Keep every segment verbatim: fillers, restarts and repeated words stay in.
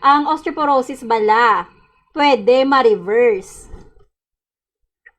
Ang osteoporosis bala, pwede ma-reverse?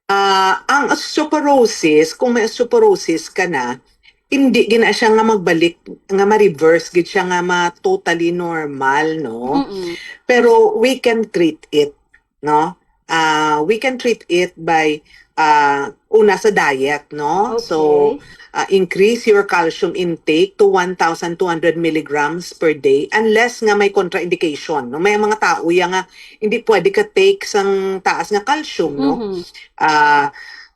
Ah, ang osteoporosis, kung may osteoporosis ka na, hindi gina siya nga magbalik, nga ma-reverse gid siya nga ma-totally normal, no? Mm-mm. Pero we can treat it, no? Ah, we can treat it by, ah, una, sa diet, no? So, Okay. ah, increase your calcium intake to one thousand two hundred milligrams per day, unless nga may contraindication, no? May mga tao ya nga hindi pwede ka take sang taas nga calcium, no? Mhm. Ah,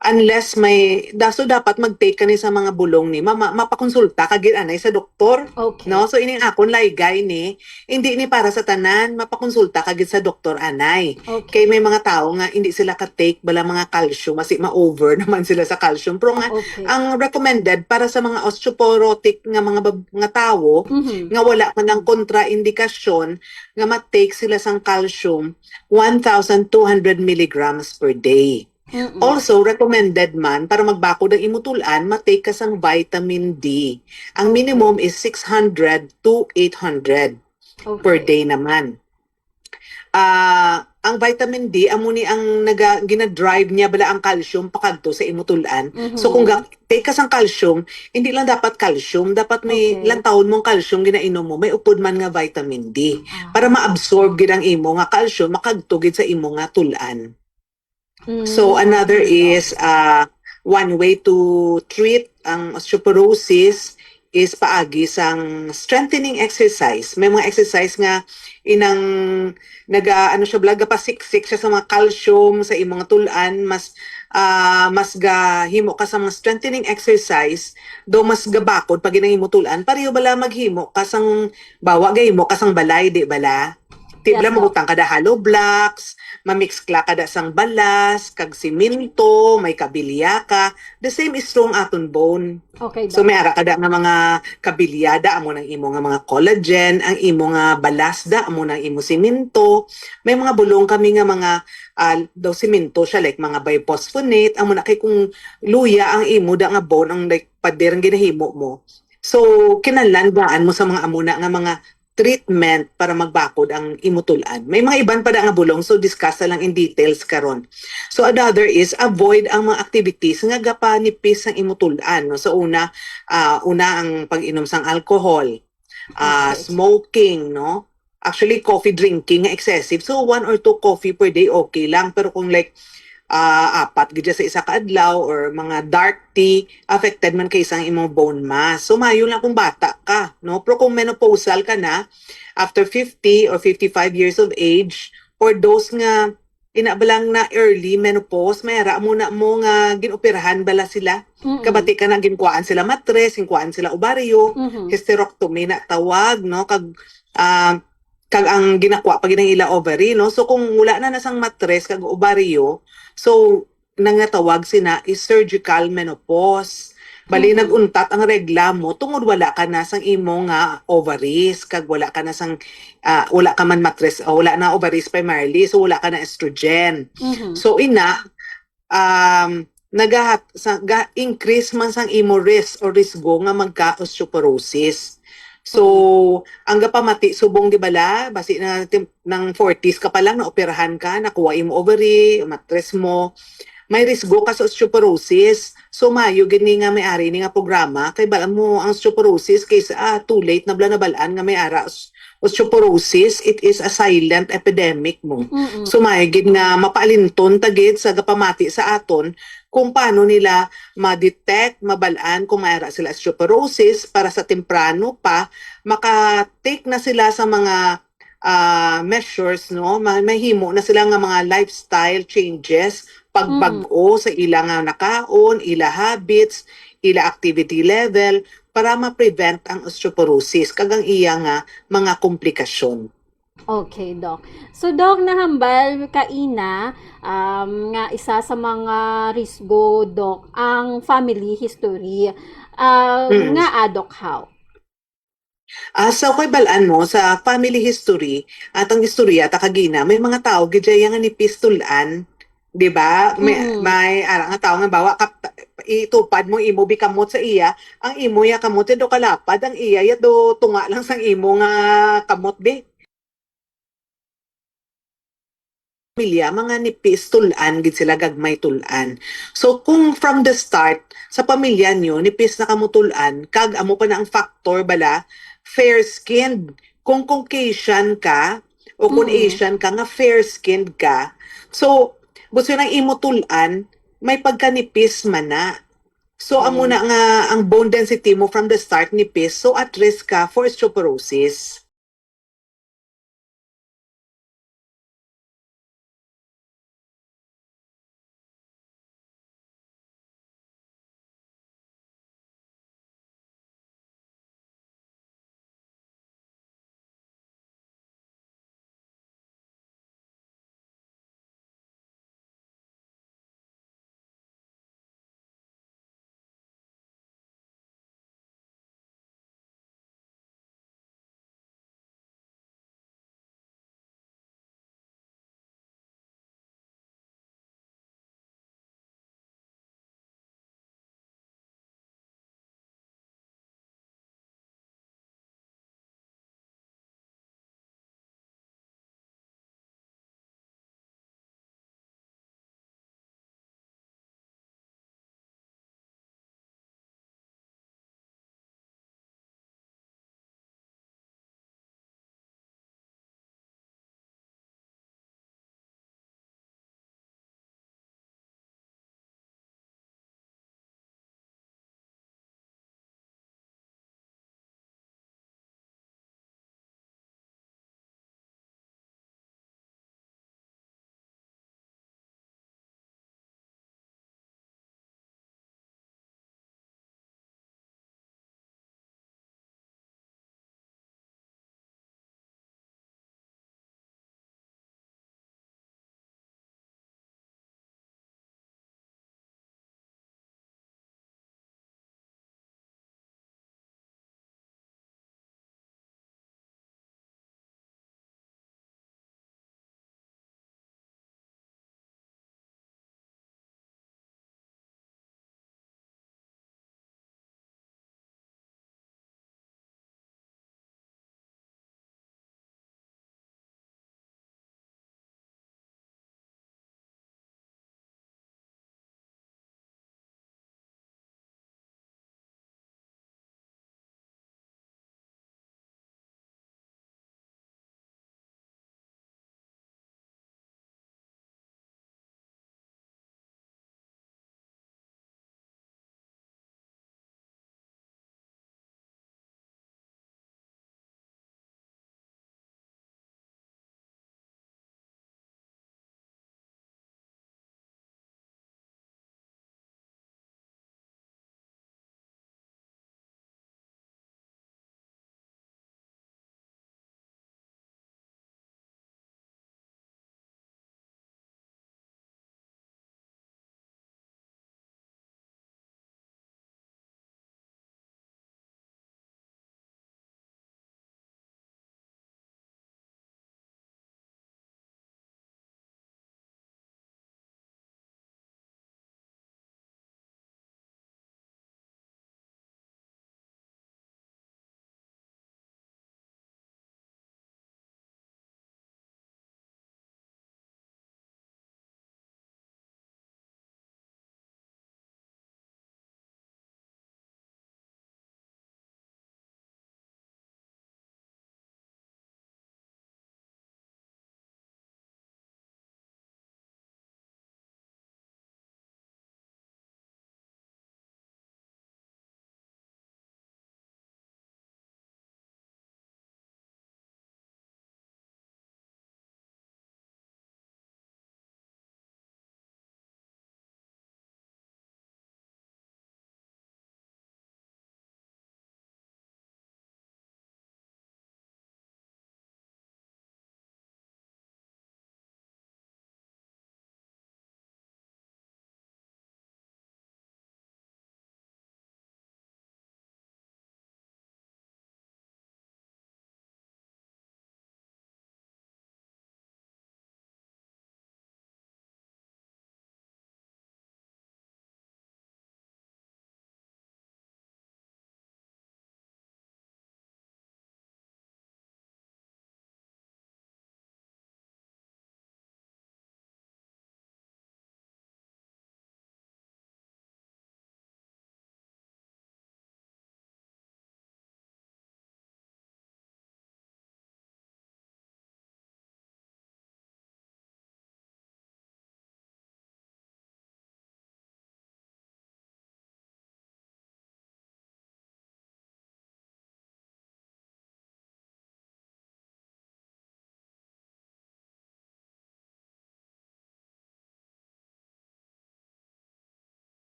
unless may, da-, so dapat mag-take ka ni sa mga bulong ni, ma-, ma-, mapakonsulta ka gid anay sa doktor, Okay. no? So ining akon laygay ni, hindi ni para sa tanan, mapakonsulta ka gid sa doktor anay. Okay. Kay may mga tawo nga hindi sila ka-take bala mga calcium, kasi ma-over naman sila sa calcium. Pero nga, Okay. ang recommended para sa mga osteoporotic nga mga bab-, nga tawo, Mhm. nga wala man ang kontraindikasyon, nga ma-take sila sang calcium, one thousand two hundred milligrams per day. Mm-mm. Also, recommended man para magbakod ang imo tul-an, ma-take ka sang vitamin D. Ang Okay. minimum is six hundred to eight hundred per Okay. day naman. Ah, ang vitamin D, amo ni ang naga-, gina-drive niya bala ang calcium pakadto sa imo tul-an. So kung Mhm. ga-, take ka sang calcium, hindi lang dapat calcium, dapat may Okay. lantawon mo ang calcium ginainom mo, may upod man nga vitamin D Ah. para ma-absorb gid ang imo nga calcium, makadto gid sa imo nga tul-an. So Mm, another okay, Doc. is, ah, one way to treat ang osteoporosis is paagi sang strengthening exercise. May mga exercise nga inang naga, ano siya, bala, gapasiksik siya sa mga calcium sa imong tul-an, mas, ah, mas gahimo ka sa mga strengthening exercise, do mas gabakod pa gid ang imo tul-an. Pareho bala maghimo ka sang, bawa gahimo ka sang balay, di bala? Ti bala, Yes, Doc. mabutang ka da hollow blocks, mamix ka da sang balas kag simento, may kabilya ka. The same is true ang aton bone. Okay, So Doc. may ara ka da nga mga kabilya da, amo nang imo nga mga collagen, ang imo nga balas da, amo nang imo simento. May mga bulong kami nga mga, ah, daw simento siya, like mga biphosphonate, amo na kay kung luya ang imo da nga bone, ang, like, pader ang ginahimo mo. So kinahanglan daan mo sa mga amo na nga mga treatment para magbakod ang imo tul-an. May mga iban pa da nga bulong, so discuss na lang in details karon. So another is avoid ang mga activities nga gapanipis ang imo tul-an, no? So una, ah, una ang pag-inom sang alcohol, ah, Okay. smoking, no? Actually, coffee drinking nga excessive. So one or two coffee per day, okay lang. Pero kung, like, ah, apat gid sa isa ka adlaw or mga dark tea, affected man kay sang imong bone mass. So maayo lang kung bata ka, no? Pero kung menopausal ka na, after fifty or fifty-five years of age, or those nga ina ba lang na early menopause, may ara mo na mo nga ginoperahan bala sila. Mm-mm. Kabati ka na, ginkuhaan sila matres, ginkuhaan sila ovaryo, Mhm. hysterectomy na tawag, no? Kag, ah, kag ang ginakuha pa gid ang ila ovary, no? So kung wala na na sang matres kag ovaryo, so nangatawag sina is surgical menopause. Bali, Mhm. nag-untat ang regla mo tungod wala ka na sang imo nga ovaries, kag wala ka na sang, ah, wala ka man matres, o wala na ovaries primarily, so wala ka na estrogen. Mhm. So ina, um, nagahat-, sa, ga-increase man sang imo risk o risgo nga magka-osteoporosis. So, ang gapamati subong, di bala, basi na tim-, nang forties ka pa lang, naoperahan ka, nakuha imo ovary, matres mo, may risgo ka sa osteoporosis. So, maayo gid ni nga may ari ni nga programa, kay bala mo ang osteoporosis, kaysa, ah, too late na bala nabal-an nga may ara os-, osteoporosis, it is a silent epidemic mo. Mm-mm. So, maayo gid nga mapaalinton ta gid sa gapamati sa aton kung paano nila ma-detect, mabal-an kung may ara sila osteoporosis, para sa temprano pa maka-take na sila sa mga, ah, measures, no? Ma-, mahimo na sila nga mga lifestyle changes, pagbag-o sa ila nga nakaon, ila habits, ila activity level, para ma-prevent ang osteoporosis kag ang iya nga mga komplikasyon. Okay, Doc. So, Doc, nahambal ka ina, um, nga isa sa mga risgo, Doc, ang family history. Ah, Mm. Nga, ah, Doc, how? Ah, so, kay bal-an mo, sa family history, atang istorya ta kagina, may mga tao gid dyan nga nipis tul-an, di ba? May, Mm. May ara nga tao nga bawa ka, itupad mo imo bi kamot sa iya, ang imo ya kamot ya do kalapad, ang iya ya do tunga lang sang imo nga kamot bi. pamilya, mga nipis tul-an gid sila, gagmay tul-an. So, kung from the start, sa pamilya nyo, nipis na kamo tul-an, kag amo pa na ang factor, bala, fair-skinned. Kung Caucasian ka, o kung Mm. Asian ka, nga fair-skinned ka, so, gusto nang imo tul-an, may pagkanipis man na. So, amo Mm. na nga, ang bone density mo from the start nipis, so at risk ka for osteoporosis.